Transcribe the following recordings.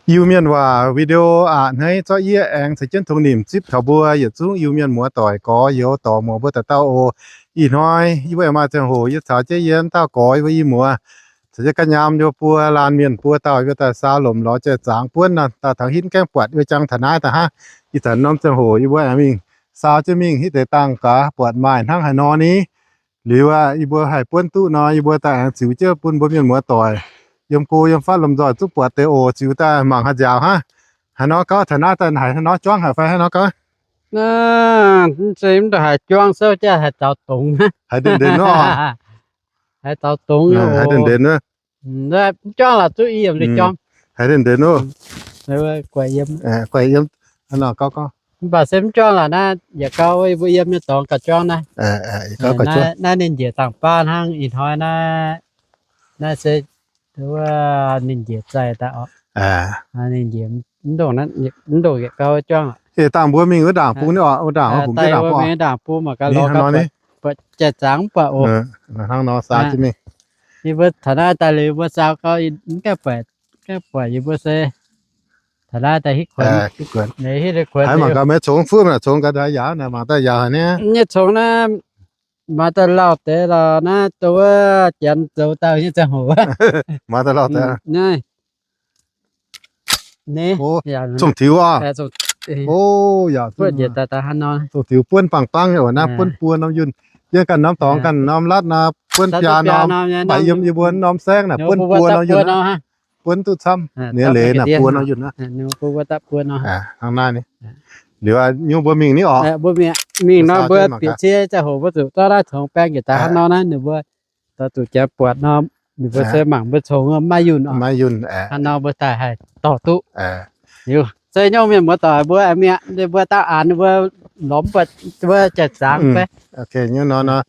Iu-Mienh waac video aqc hneiv zorqv yie aengx ceix jienv tongx nimc zipv taux mbuo yietc zungv Iu-Mienh muoz-doic gorx youz dorc muoz mbuo dauh dauh oc. Ih hnoi yie mbuo aengx maaih ziangh hoc yie caux jienv yie wuov dauh gorx yie mbuo i muoz caux jienv ga'nyaam yie mbuo buo laanh mienh buo dauh yie mbuo daaih saau lomc lorz jai-zaangx buonv nor, daaih taux hitv gaengh buatc yie mbuo jangx taux naaiv daaih hnangv. Ih zanc norm ziangh hoc yie mbuo aengx mingh saau jienv mingh hitv deix dangh gaax buatc maaih hnangv haaix nor ni. Liuz aqv, yie mbuo haih buonv duqv nor, yie mbuo daaih aengx ziux jienv bun mbuo mienh muoz-doic yiem go yiem fatv lomh nzoih zungv buatc deix oc. Ziux daaih mangc haaix nziaaux hnangv. Haaix nor gauh taux naaiv daaih haiz haaix nor juangv haic fai haaix nor gauh? Naaiv se mv ndongc haaix juangv, souv jaax haaix zaux dongz. Haiz ndenc ndenc nor. Haiz zaux dongz, haiz ndenc ndenc nor. Mv juangv laaix zuqv i yiem liuz juangv. Haiz ndenc ndenc nor. Guaix yiem, guaix yiem. Mv baac se mv juangv laaix naaiv yietc gauh mbuo yiem nyei dorngx gauh juangv naaiv. Naaiv ninh njiec dangh baav hnangv ih hnoi naaiv. Naaiv se wuov ninh njiec zaih daaih oc. Ninh njiec mv ndongc, mv ndongc yietc gauh juangv. Dangh mbuo mingh wuov ndaangc bung ni oc, wuov ndaangc mingh ndaangc bung mangc gaax lorz gauh buatc jai-zaangx mv buatc oc. Hnangv nor saau jienv mingh. Yie mbuo taux naaiv daaih liuz mbuo saau gauh mv gaengh buatc, gaengh buatc yie mbuo se taux naaiv daaih hitv kuonx. Haiz mangc gaax meih congx fuqv mingh, congx gaax yaauc naaic, mangc daaih yaauc haic ni. Nyei congx naaiv maaih daaih lauh deix lorqc, naaiv dongh wuov janx zoux dauh nyei ziangh hoc. Maaih daaih lauh deix. Zongh tiux oc. Zongh tiux buonv bangc bangv nyei oc, naaiv buonv buo norm yunh. Yie ganh norm dorngx ganh norm latv naaiv buonv biaa norm, baac yiem yie mbuo norm saengv naaic buonv buo norm yunh. Buonv duqv camv, ninh leiz naaic buo norm yunh aqv. Hnangv naaiv ni. Liuz nyungc mbuo mingh ni oc. Mingh nor mbuo bieqc cie ziangh hoc mbuo zuqc zorqv naaiv congx baeng njiec daaih hnangv nor naaiv, ninh mbuo dorh zuqc janx buatc nor, ninh mbuo se mangc mbuo congx maiv yunh oc. Maiv yunh aeqv, hnangv nor mbuo daaih haih dorh duqv. Liuz se nyungc mienh muoz-doic mbuo mi'aqv, mbuo dangh aanx mbuo lorz mv buatc mbuo jai-zaangx fai. Nyungc nor nor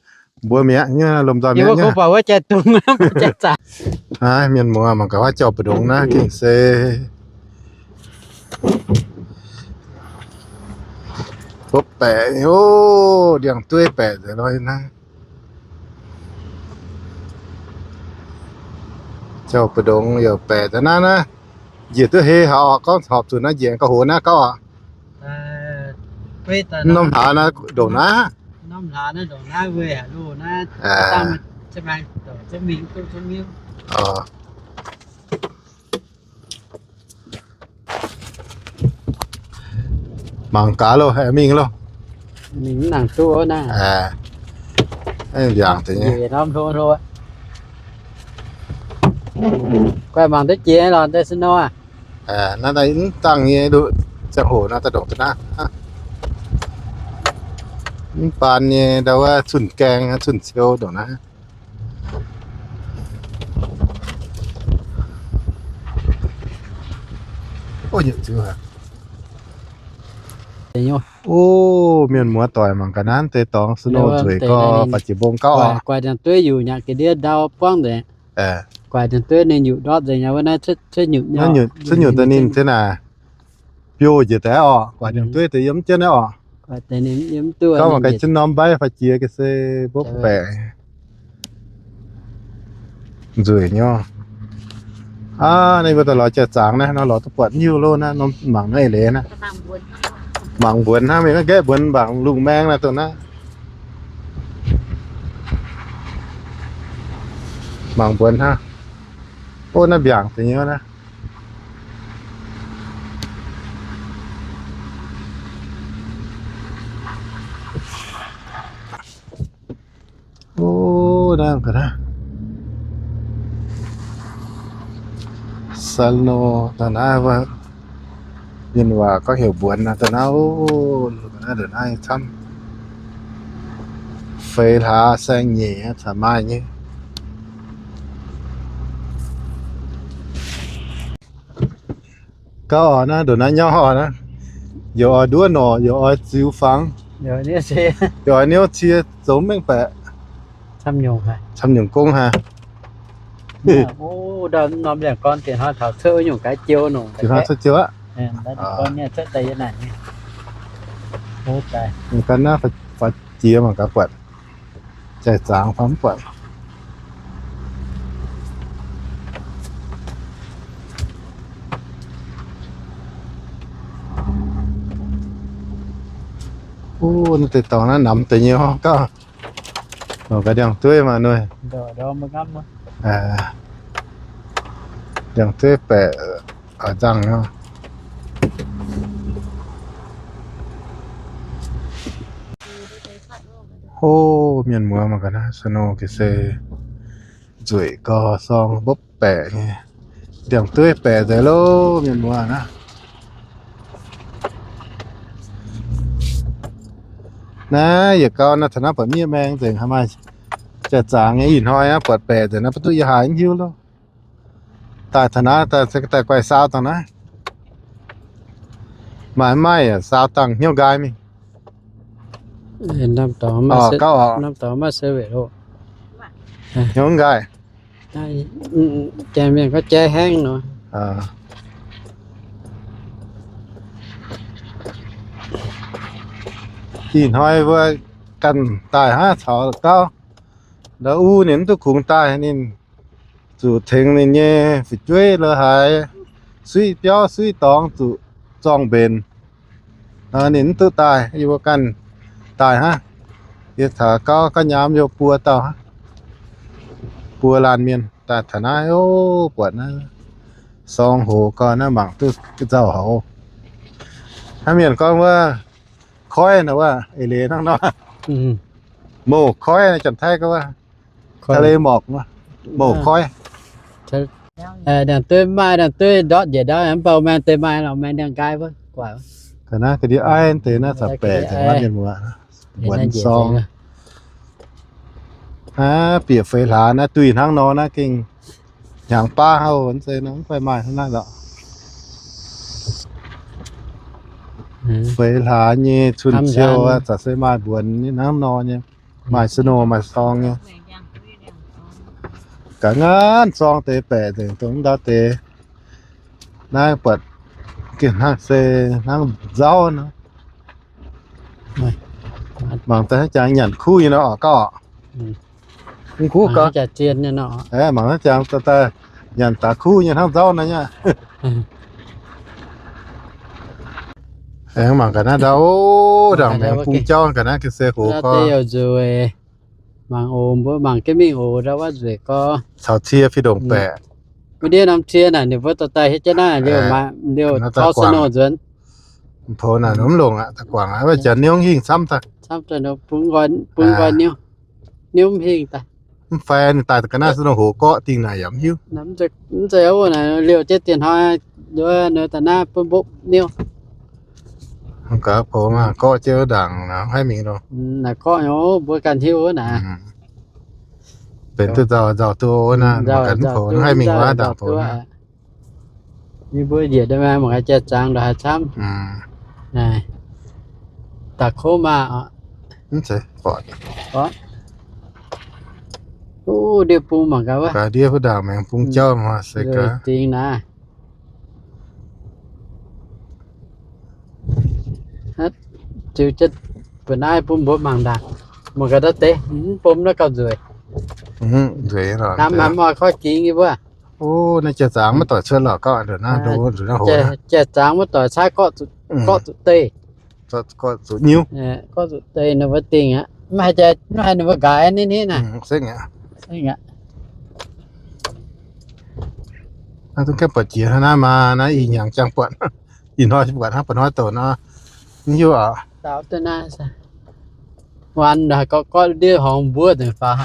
mbuo mi'aqv, nyungc lomh nzoih mi'aqv, mbuo kungx buatc wuov jai-dungz, mbuo jai-zaangx. Mienh muoz mangc gaax wuov jauv-mbu'ndongx naaiv gengh se bopv baeqc, o, ndiangx-dueiv baeqc nzengc lorqc naaiv. Jauv-mbu'ndongx yaac baeqc daaih naaiv naaiv. Njiec duqv hei haic oc, gorngv horpc zuqc naaiv njiec gauh hoz naaiv gauh oc. Norm hlaax naaiv ndongc naaiv. Mangc gaax loh, mingh loh. Mingh mv nangc duqv naaiv. Mbiaangc deix nyei. Guaih mangc duqv jiex lorqc, deix snow aqv. Naaiv daaih mv dangh nyei, ziangh hoc naaiv daaih ndongc deix naaiv. Mv baan nyei ndau wuov cunh gaeng, cunh ciou ndongc naaiv. O, mienh muoz-doic mangc ga'naaiv deix dorngx snow nzueic gorx, baac jiex mbong gauv oc. Guaix ndiangx-dueiv yuqc nyaqc ga'ndiev ndau buangv nzengc. Guaix ndiangx-dueiv ninh yuqc ndortv nzengc nyei wuov naaiv cuotv nyutc nyei. Cuotv nyutc daaih ninh se naaic biouv njiec daaih oc. Guaix ndiangx-dueiv deix yiem jienv naaiv oc. Gauv mangc gaax jienv norm mbaiv fai jiex ga'sie mbopv baeqc. Nzueic nyei. Aav, naaiv mbuo daaih lorz jai-zaangx naaiv nor, lorz duqv buatc nyungc loh naaiv, norm mangc naaiv eix leiz naaiv. Mangc mbuonx hnangv, mingh naaiv nqaeqv mbuonx mangc lungh maeng naaiv dongh naaiv. Mangc mbuonx hnangv. O, naaiv mbiaangc deix nyei naaiv. O, naaiv ga'naaiv snow daaih naaiv wuov, mienh waac gorngv heuc mbuonx naaiv daaih naaiv. O, naaiv ndongc naaiv camv, feix hlaax saeng-nyeic caux maaih nyei. Gauv oc, naaiv ndongc naaiv nyauv oc naaiv. Yaac oix nduov norqc, yaac oix ziux fangx, yaac oix niouv cie zoux mengh baeqc. Camv nyungc gong haic. Norm liangx gorn diex hnoi taux cuotv nyungc gaax jiou nor. Diex hnoi cuotv jiou aqv. Gan naaiv faaux jiex mangc gaax buatc. Jai-zaangx fai mv buatc. Uv, naaiv deix dorngx naaiv namx deix nyei gauh. Mangc gaax ndiangx-dueiv maah nuih. Ndiangx-dueiv baeqc oix nzangh nor. O, mienh muoz mangc gaax naaiv snow ga'sie nzueic gorx sorng mbopv baeqc nyei. Ndiangx-dueiv baeqc nzengc loh, mienh muoz naaiv. Naaiv yietc gau naaiv taux naaiv buatc miev maeng nzengc, haaix maaih jaax-zaangc nyei ih hnoi naaiv buatc baeqc nzengc naaiv, mv duqv yie haiz mv hiuv loh. Daaih taux naaiv daaih se daaih guaih saau dangh naaiv. Maaih mv maaih yaac saau dangh hnyouv nqaai mingh. Gauh oc. Hnyouv nqaai. Jai mienh gorngv jai haengv nor. Ih hnoi mbuo ganh daaih hnangv caux gauv. Ndau wuov ninh mv duqv kungx daaih, ninh zuqc tengx ninh nyei fu'jueiv la'haaix suiv biauv suiv dorngx zuqc zorng mbenc. Ninh mv duqv daaih, yie mbuo ganh daaih hnangv. Yie caux gauv gauv nyaam yie buo dauh hnangv, buo laanh mienh daaih taux naaiv. O, buatc naaiv sorng hoc gau naaiv, mangc duqv nzauh haic. Hnangv mienh gorngv wuov koiv nor, wuov eix leiz hnangv nor. Mouh koiv, janx-taiv gorngv wuov ทะเลหมอก mouh koiv. Ndiangx-dueiv maaih, ndiangx-dueiv ndortv njiec ndau, mv baac maaih deix maaih lorqc, maaih ndiangx-nqaai wuov guaaic. Ga'naaiv ga'ndiev aiv deix naaiv caux baeqc nzengc, mienh muoz, wuonx sorng. Aav, bieqc feix hlaax naaiv duih hnangv nor naaiv gengh hnyangx baav hauv, mv zeiz nor mv fai maaih hnangv naaiv lorqc. Feix hlaax nyei cun-ciou aqv, za'gengh se maaih mbuonx nyei hnangv nor nyei, maaih snow maaih sorng nyei. Ga'naaiv sorng deix baeqc nzengc dongh ndau deix. Naaiv buatc gengh hnangv se hnangv nzauv nor. Mangc daaih hnangv jangx nyanc kuv nyei nor, oc gauh. Mangc hnangv jangx daaih nyanc daaih kuv nyei hnangv nzauv nor nyei. Aengx mangc gaax naaiv ndau, ndaangc maengx bung jauv ga'naaiv ga'sie hoc gorx. Mangc oc, mbuo mangc jienv mingh oc, ndau wuov nzueic gorx. Caux cie fih ndongc baeqc. Wuov ndiev norm cie naaic ninh mbuo dorh daaih hietv jienv naaiv liouh, liouh tov snow nzuonx. Mv poux naaic mv longc aqv, da'guangc aqv, janx niouv hingh camv daaih. Camv daaih bun nqoi, bun nqoi niouv, niouv mv hingh daaih. Mv fai ninh daaih ga'naaiv snow hoc gorqv dingh naaic yaac mv hiuv. Mv zeiz, mv zeiz wuov naaic liouh jienv dieh hnoi, nduov nduov da'naaiv bun mbopv niouv. Mv gaax poux maah, gorqv jienv wuov ndaangc naaic mv haih mingh loh. Naaic gorqv nyei, mbuo ganh hiuv wuov naaic. Benx duqv nzauh nzauh duqv wuov naaic, mv gaax mv poux mv haih mingh wuov ndaangc poux. Yie mbuo njiec daaih mangc gaax jai-zaangc ndongc haaix camv. Daaih kouv maah. Mv zeiz, ndiev bung mangc gaax wuov. Gaax ndiev wuov ndaangc maengx bung jauv maah, se gaax dingx naaiv. Ziux jienv mbuo naaiv bun mbuo mangc ndaangc. Mangc gaax ndau deix, mv bom naaiv gauh nzueic. Nzueic lorqc. Namx haic mv oix koiv gingx yie mbuo. O, naaiv jai-zaangc maiv doic cuotv lorqc, gauh ndongc naaiv, ndongc naaiv hoc. Jai-zaangc maiv doic caaiv gorqv zuqc deih. Gorqv zuqc nyuv. Gorqv zuqc deih ninh mbuo dingh aqv. Mv haih jai, mv haih ninh mbuo nqaaix ninh hnangv naaic. Naaiv zungv gaengh buatc jiex hnangv naaiv maah, naaiv ih hnyangx jangx buatc. Ih hnoi buatc hnangv, buatc hnoi douc nor, mv hiuv oc. Waan gorqv gorqv ndiev horngz mbuov nzengc faaux.